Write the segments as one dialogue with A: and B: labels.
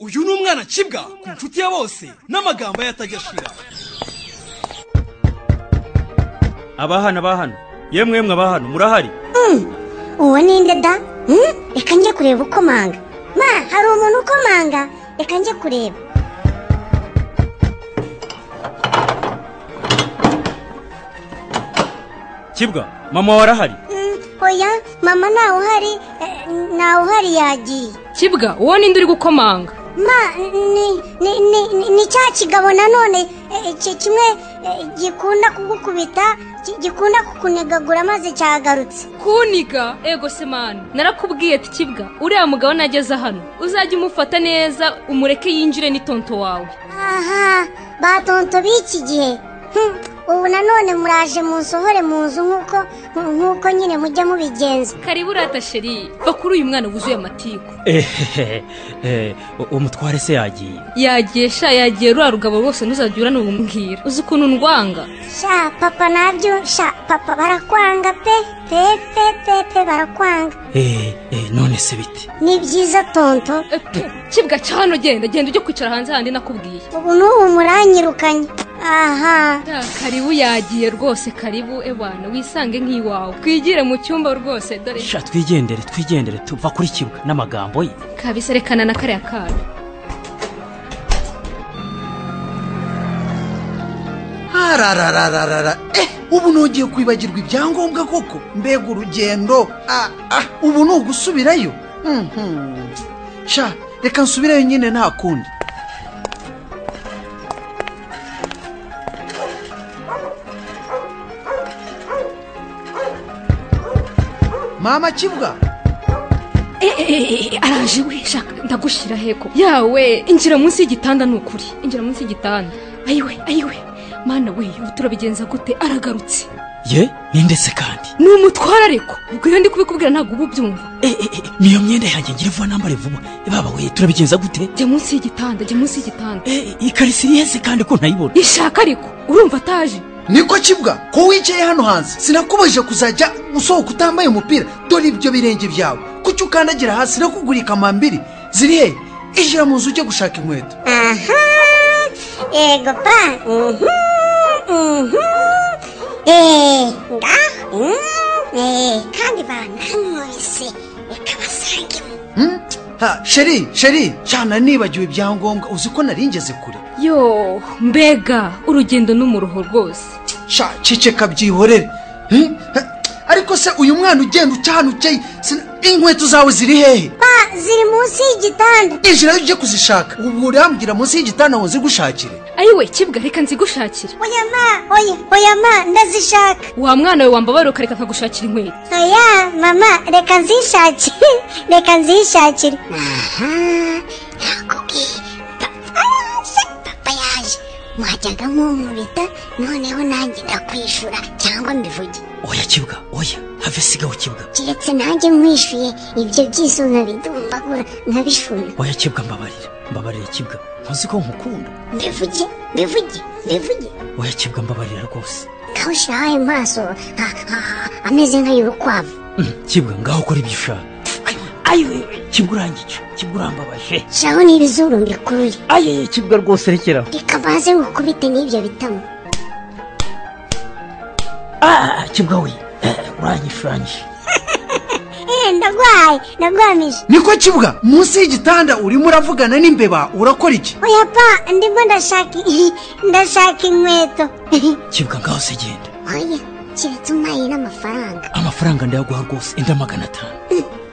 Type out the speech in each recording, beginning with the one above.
A: Uyu ni umwana Kibwa ku nshuti ya bose n'amagambo yatajya ashira.
B: Abahana abahana, yemwe yemwe abahana murahari?
C: Uwo ninde da? Reka njye kureba ukomanga. Ma, hari umuntu ukomanga, reka njye kureba.
B: Kibwa, mama warahari?
C: Oya, mama ntawe uhari, ntawe uhari yagiye.
D: Kibwa, uwo ninde uri gukomanga?
C: Ma, ni cya kigabo nanone kimwe gikunda kugukubita, gikunda kukunegagura maze cyagarutse.
D: Kuniga? Ego se mana, narakubwiye ati Kibwa, uriya mugabo nageze hano uzajya umufata neza umureke yinjire ni tonto wawe.
C: Aha, ba tonto b'iki gihe. Ubu nanone muraje munsohore mu nzu nkuko nyine mujya mubigenza.
D: Karibu urata sheri, bakuru uyu mwana wuzuye amatiku.
B: Umutware se yagiye?
D: Yagiye sha, yagiye rura rugabo rwose ntuzajya uranubwira. Uzi ukuntu ndwanga?
C: Sha papa nabyo, sha papa barakwanga pe pe pe pe pe barakwanga.
B: None se bite?
C: Ni byiza tonto.
D: Kibwa cyano genda genda ujye kwicara hanze handi nakubwiye.
C: Ubu n'ubu muranyirukanye. Aha.
D: Karibu yagiye rwose, karibu ebana wisange nk'iwawe. Twigire mu cyumba rwose dore.
B: Sha twigendere twigendere tuva kuri Kibwa n'amagambo ye.
D: Kabisa rekana na kariya kana.
E: Ararararara. Ubu nongeye kwibagirwa ibyangombwa koko. Mbega urugendo. Ubu ni ugusubirayo. Sha reka nsubirayo nyine nta kundi. Mama Kibwa.
D: Araje we, shaka ndagushira heko. Yawe, injira munsi y'igitanda nukuri. Injira munsi y'igitanda. Ayiwe, ayiwe. Mana we, ubu turabigenza gute? Aragarutse.
B: Ye, ninde se kandi?
D: Ni umutwara ariko. Ubwo iyo ndi kubikubwira ntabwo ubu byumva.
B: Niyo myenda yanjye ngira vuba nambare vuba. Baba we, turabigenza gute?
D: Jya munsi y'igitanda, jya munsi y'igitanda.
B: Ikarisi iri kandi ko ntayibona.
D: Ishaka ariko, urumva ataje.
E: Niko Kibwa, ko wicaye hano hanze sinakubajije kuzajya usohoka utambaye umupira. Dore ibyo birenge byawe, kuki ukandagira hasi nakugurika amambiri ziri he? Ijira mu nzu ujye gushaka inkweto.
C: Aha, ego pa. Ngaho kandi bananywese reka basangemo.
E: Ha, sheri sheri cyana nibagiwe ibyangombwa, uzi ko naringeze kure.
D: Yo, mbega urugendo n'umuruho rwose.
E: Sha ceceka byihorere. Ariko se uyu mwana ugenda ucana ukeye, inkweto zawe ziri hehe?
C: Pa, ziri munsi y'igitanda.
E: Injira ujye kuzishaka. Ubu urambwira munsi y'igitanda ngo nzigushakire?
D: Ayiwe Kibwa, reka nzigushakire.
C: Oya ma, oya, oya ma, ndazishaka.
D: Wa mwana we wambabara ukareka nkagushakira inkweto.
C: Oya mama, reka nzishakire. Reka nzishakire. Aha, nakubwiye. Papa yaje. Mwajyaga munkubita, noneho nanjye ndakwishura cyangwa mbivuge.
B: Oya Kibwa, oya, have sigaho Kibwa.
C: Keretse nanjye nkwishuye ibyo byiso nkabidumbagura nkabishuna.
B: Oya Kibwa, mbabarira, mbabarira Kibwa. Ntuzi ko nkukunda.
C: Mbivuge, mbivuge, mbivuge.
B: Oya Kibwa, mbabarira rwose.
C: Ngaho shiraho amaso ameze nk'ay'urukwavu.
B: Kibwa, ngaho ukora ibyo ushaka. Ayiwe, Kibwa urangica, Kibwa urambabaje.
C: Shaho n'ibizuru mbikurure.
B: Aye, Kibwa rwose rekeraho.
C: Reka baze ngukubite n'ibyo bitamo.
B: Kibwa we, uranyishe uranyishe.
C: Ndagwaye, ndagwamije.
E: Niko Kibwa, munsi y'igitanda urimo uravugana n'imbeba urakora iki?
C: Oya pa, ndimo ndashaka inkweto.
B: Kibwa ngaho se genda.
C: Oya, keretse umpaye n'amafaranga.
B: Amafaranga ndayaguha rwose, enda 500.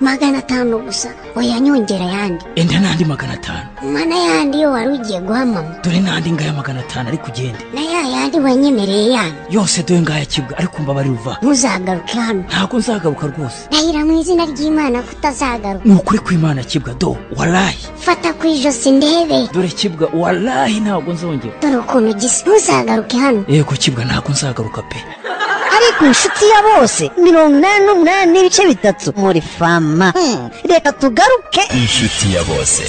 C: 500 gusa? Oya nyongera yandi.
B: Enda n'andi 500.
C: Mana yandi yo wari ugiye guha mama.
B: Dore n'andi ngaya 500 ariko ugende.
C: Na ya yandi wanyemereye yandi.
B: Yose dore ngaya Kibwa, ariko mbabarira uva.
C: Ntuzagaruke hano.
B: Ntabwo nzagaruka rwose.
C: Ndahira mu izina ry'Imana ko utazagaruka.
B: Ni ukuri kw'Imana Kibwa, do walahi.
C: Fata ku ijosi ndebe.
B: Dore Kibwa, walahi ntabwo nzongera.
C: Dore ukuntu gisa. Ntuzagaruke hano.
B: Yego Kibwa, ntabwo nzagaruka pe.
F: Ariko inshuti ya bose 88.3 muri Fama. Reka tugaruke.
G: Inshuti ya bose.